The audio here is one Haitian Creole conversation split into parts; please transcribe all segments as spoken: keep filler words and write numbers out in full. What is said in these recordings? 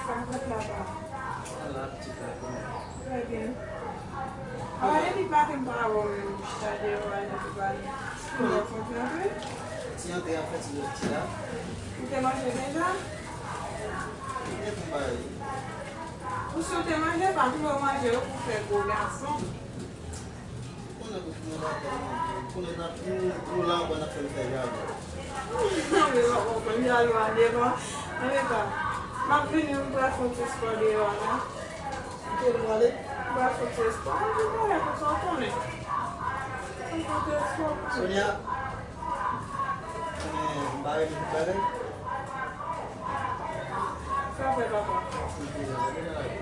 Sa fèt la pa? Ala pitit la kòman? Trè byen. A, epi pa te m pa wè w menm, chita deyò a, epi pa li. Ou wè fòk rantre? Ti antre a fè ti lòt ti la. Ou te manje deja? Ou te fè bay. Ou si w te manje, pa vle w manje yo pou fè gwo gason. Ou konnen pou fini la fè manje. Ou konnen n ap, nou, nou la ankò n ap fè l fè jalou. Anben, w ap konprann jalou a devan. Anben, pa. M ap vini, m pral fè yon ti spò deyò a la. Kote w prale? M pral fè yon ti spò. Mwen di mwen lè konsa w konnen. Mwen fè yon ti spò. Sonia. Konnen m pa rele tout bagay. Sa fè papa.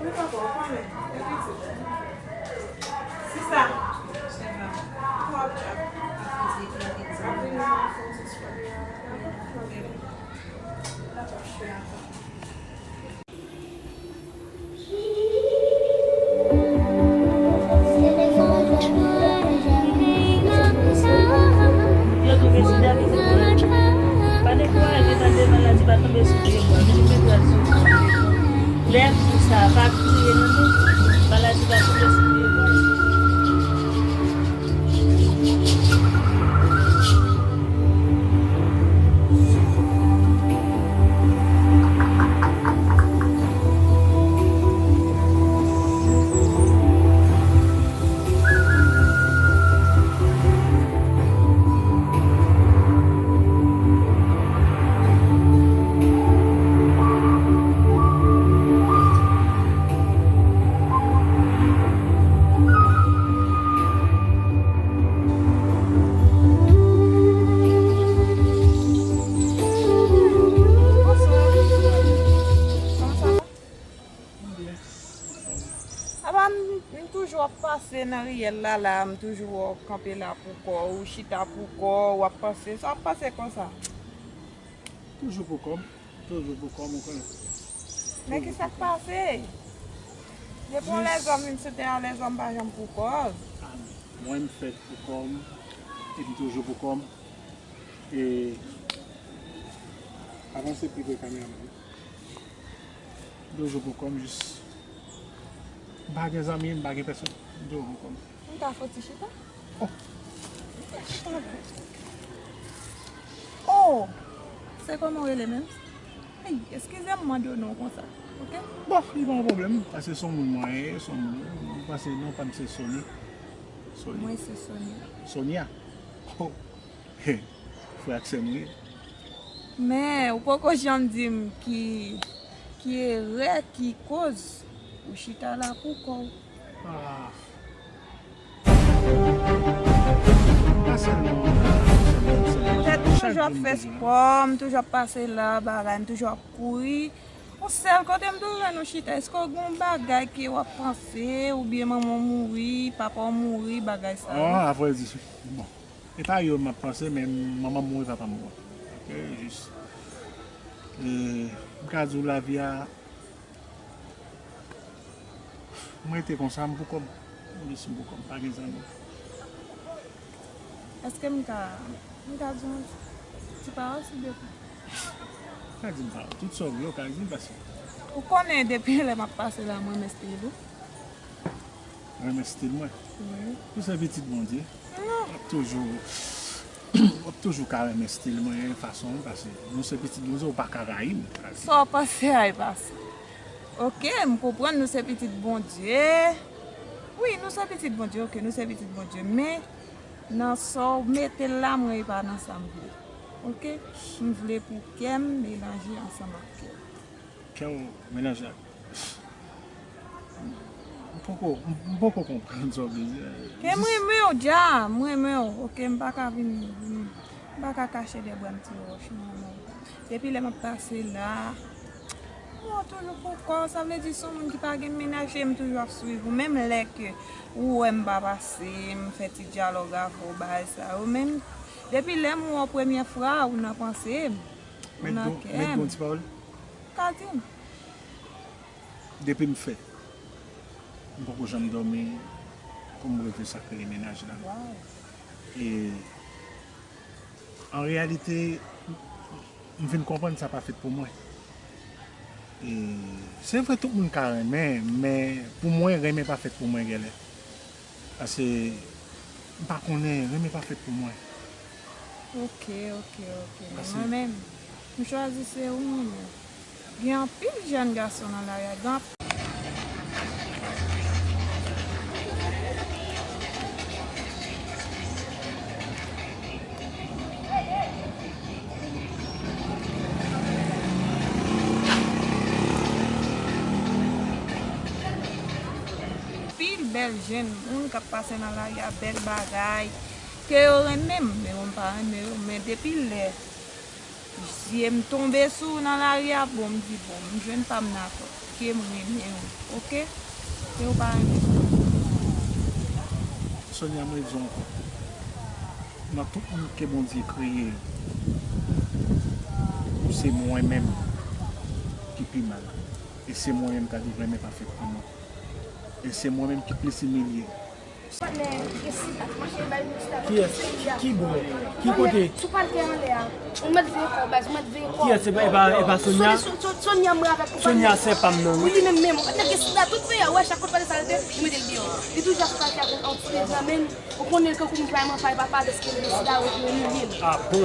Men papa, ou konnen, e pitit. Sista. Chèf la. Kòman w ap fè? Ap vin nan fè ti spò. Papa, chèf la. Yo tou gen sida, men se vre. Pa dekouraje, tande maladi pa tonbe sou pye bwa. Vin mete l sou. Lè m di sa, pa kriye non, men maladi pa tonbe sou pye bwa. Apa m, m toujou ap pase nan riyèl la, la, m toujou wè w kanpe la pou kò w, ou chita pou kò w, w ap panse. Sa w ap panse konsa? Toujou pou kò m, toujou pou kò m, ou konnen. Men ki sa k pase? Depi yon lèzòm vin sou tè a, lèzòm pa janm pou kò l. Mwen, m fèt pou kò m, e m toujou pou kò m. E, avanse pi pre kameraman. Toujou pou kò m, jis. M pa gen zanmi, m pa gen pèsonn. M toujou pou kò m. M ka fè w ti chita? Oh. Oh! Se kòman w rele menm? Ey, eskize m mande w non konsa, oke? Bon, li pa yon pwoblèm, paske se yon moun mwen ye, se yon moun, m panse non pa m se Sony. Sony. Mwen se Sonia. Sonia? Oh. He, frè ak sè nou ye. Men, ou poko janm di m ki, ki erè ki koz ou chita la pou kò w. Ah. Pa sèlman, sèlman, sèlman. Petèt m toujou ap fè spò, m toujou ap pase la, bagay, m toujou ap kouri. Yon sèl kote m toujou wè nou chita. Èske w gen yon bagay ke w ap panse, oubyen manman w mouri, papa w mouri, bagay sa yo? Ah, avrèdi, bon. E pa yo m ap panse, men manman m mouri, papa m mouri. Ok, jis. E, m ka di w lavi a, mwen rete konsa, m pou kò m. Mwen jis m pou kò m, pa gen zanmi. Èske m ka, m ka di w ti pawòl sou de pwen? Ka di m pawòl. Tout sa w vle, w ka di m, paske. Ou konnen depi lè m ap pase la, mwen renmen stil ou. Renmen stil mwen. Wi. Ou se pitit Bondye. Non. W ap toujou, w ap toujou ka renmen stil mwen, fason m, paske nou se pitit Bondye, ou pa ka rayi m. Sa w panse a e pa sa. Oke, m konprann nou se pitit Bondye. Wi, nou se pitit Bondye, oke, nou se pitit Bondye. Men, nan sa w mete l la, mwen e pa nan sa m vle. Oke? M vle pou kè m melanje ansanm ak kè w. Kè w melanje ak M poko, m, m poko konprann sa w vle di a. Ke m renmen w dja, m renmen w. Oke, m pa ka vin, vin, m pa ka kache dèyè bra m ti wòch, non, non. Depi lè m ap pase la, m wè w toujou pou kò w, sa vle di se yon moun ki pa gen mennaj e m toujou ap swiv ou. Menm lè ke ou wè m pa pase, m fè ti dyalòg avè w, bagay sa yo. Men depi lè m wè w premyè fwa, ou nan panse m, ou nan kè m. Mèt di yon ti pawòl? Ou ka di m. Depi m fèt, m poko janm dòmi pou m reve sa k rele mennaj la. Waw. E, an reyalite, m vin konprann sa pa fèt pou mwen. E, Se vre, tout moun ka renmen, men pou mwen, renmen pa fèt pou mwen, genlè. Paske, m pa konnen, renmen pa fèt pou mwen. Ok, ok, ok. Men mwen menm, m chwazi se ou m renmen. Gen anpil jèn gason nan lari a, gen anpil. Anpil bèl jèn moun k ap pase nan lari a, bèl bagay, ke yo renmen m, men mwen m pa renmen yo, men depi lè zye m tonbe sou ou nan lari a, bon, m di, bon, m jwenn pa m nan ankò, ke m renmen w, oke? Ke w pa renmen m. Sonia, mwen di w ankò, nan tout moun ke Bondye kreye yo, ou se mwen menm ki pi mal. E se mwen menm k a di renmen pa fèt pou mwen. E se mwen menm ki plis imilye. Kiyès? Ki bò? Ki kote? Kiyès? Se pa, e pa, e pa Sonia? Sonia sè pa m nan, wi. Li menm menm. Ou pa t gen sida, tout peyi a, ou wè chak kote pale sa l te, li mete l deyò. Li toujou ap pale ak yon ti nèg nan men l. Ou konnen l kankou m pa manman, pa papa, dèske l gen sida, ou te imilye l. Ah bon?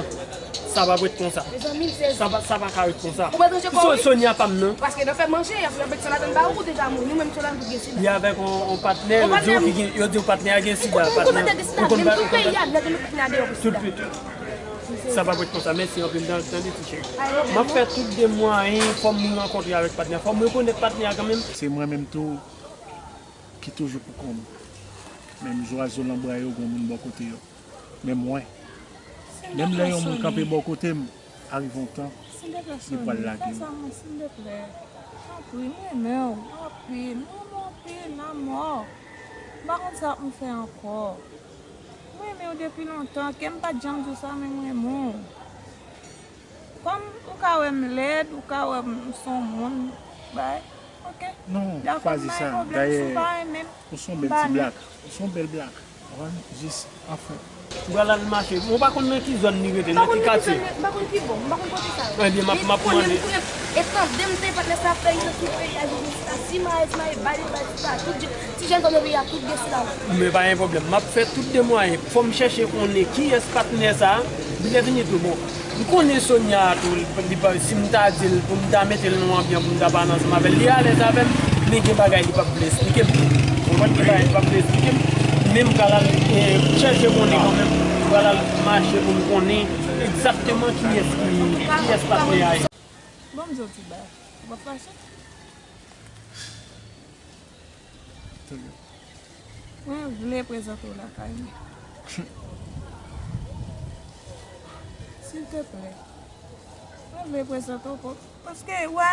Sa p ap ret konsa. Mezanmi, se Sa pa, sa pa ka ret konsa. Ou pa tranje kò, wi. Sonia pa m nan. Paske nan fè manje, y ap, y ap met sou ladann ba ou, ou deja mouri, ou menm sou ladann tout gen sida. Li avèk yon, yon patnè, yo di w ki gen, yo di w patnè a gen sida. Ou konn, ou konn patnè a gen sida, patnè. Ou konn, ou konn patnè a gen sida. Tout de suit. Sa p ap ret konsa. Mèsi anpil, tande ti cheri. M ap fè tout de mwayen, fò m rankontre avèk patnè a. Fò m rekonèt patnè a kanmenm. Se mwen menm tou ki toujou pou kont m. Menm zwazo nan bra yo, gen moun bò kote yo. Men mwen, menm lè yon moun kanpe bò kote m, arive yon tan, li pral lage m. Silteplè, Sonia, fè sa mwen, silteplè. Tanpri, m renmen w anpil, m renmen w anpil, amò. M pa konn sa pou m fè ankò. M renmen w depi lontan, ke m pa t janm di w sa, men m renmen w. Kòm ou ka wè m lèd, ou ka wè m se yon moun, bay, oke. Non, pa di sa. Dayè, ou se yon bèl ti blak. Ou se yon bèl blak. Ou konprann? Jis, anfen. M pral al mache. Mwen pa konn nan ki zòn li rete, nan ki katye. M pa konn ki bò, m pa konn kote sa ye. Ebyen, m ap, m ap mande. E tande m te patnè sa ap fè nan tout peyi a, jodi a, si maye, si maye, bay, bay, sa, tout, ti jèn fanm nan peyi a, tout gen sida. Men pa gen pwoblèm. M ap fè tout de mwayen. Fò m chèche konnen kiyès patnè sa. Lè fini tou, bon. M konnen Sonia tou, li pa, si m ta di l pou m ta mete l nan yon anbyans pou m ta pale ansanm avè l, li alèz avè m, men gen bagay li p ap vle esplike m. Ou konprann, gen bagay li p ap vle esplike m. Men m pral al, eh, chèche konnen kanmenm. M pral al mache pou m konnen egzakteman kiyès ki, kiyès patnè a ye. Bon, m di w ti bagay. Ou p ap fache? Mwen vle prezante w lakay mwen. Silteplè. Mwen vle prezante w pou, paske, wè,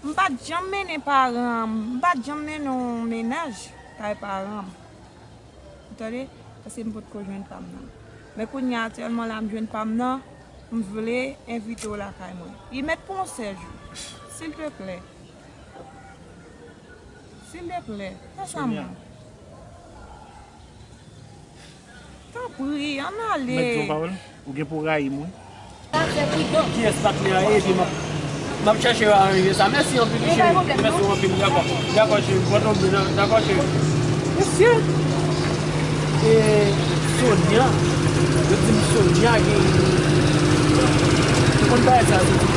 m pa t janm mennen paran m, m pa t janm mennen yon mennaj kay paran m. Ou tande? Paske m potko jwenn pa m nan. Men kounye a, aktyèlman la, m jwenn pa m nan, m vle envite w lakay mwen. Li mèt pou yon sèl jou. Silteplè. Silteplè, fè sa mwen. Tanpri, ann ale. Mèt di yon pawòl, ou gen pou rayi m, wi. Kiyès patnè a ye, epi m ap, m ap chèche aranje sa. Mèsi anpil, cheri. Mèsi anpil, dakò. Dakò, cheri. Pòte w byen, dakò, cheri. Mesye. E Sonia, yo di m Sonia gen, ou konn bagay sa, Sonia?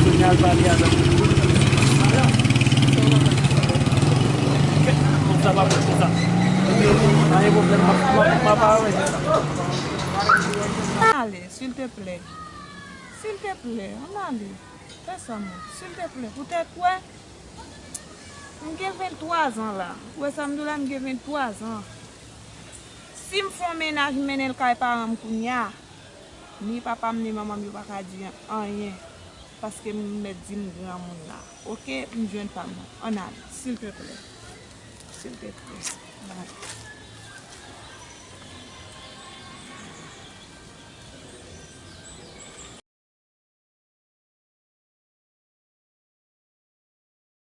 Sonia al pale a zanmi. Kèt, konn sa pa fèt konsa. Ebyen, pa gen pwoblèm, m ap, m ap, m ap aranje sa. Ale, silteplè. Silteplè, ann ale. Fè sa, mwen. Silteplè, poutèt wè, m gen venntwa zan la. Ou wè sa m di w la, m gen venntwa zan. Si m fè yon mennaj, m mennen l kay paran m kounye a, ni papa m, ni manman m, yo pa ka di anyen. Paske m mèt di m granmoun la. Oke, m jwenn pa m nan. Ann ale, silteplè. Silteplè. Ann ale.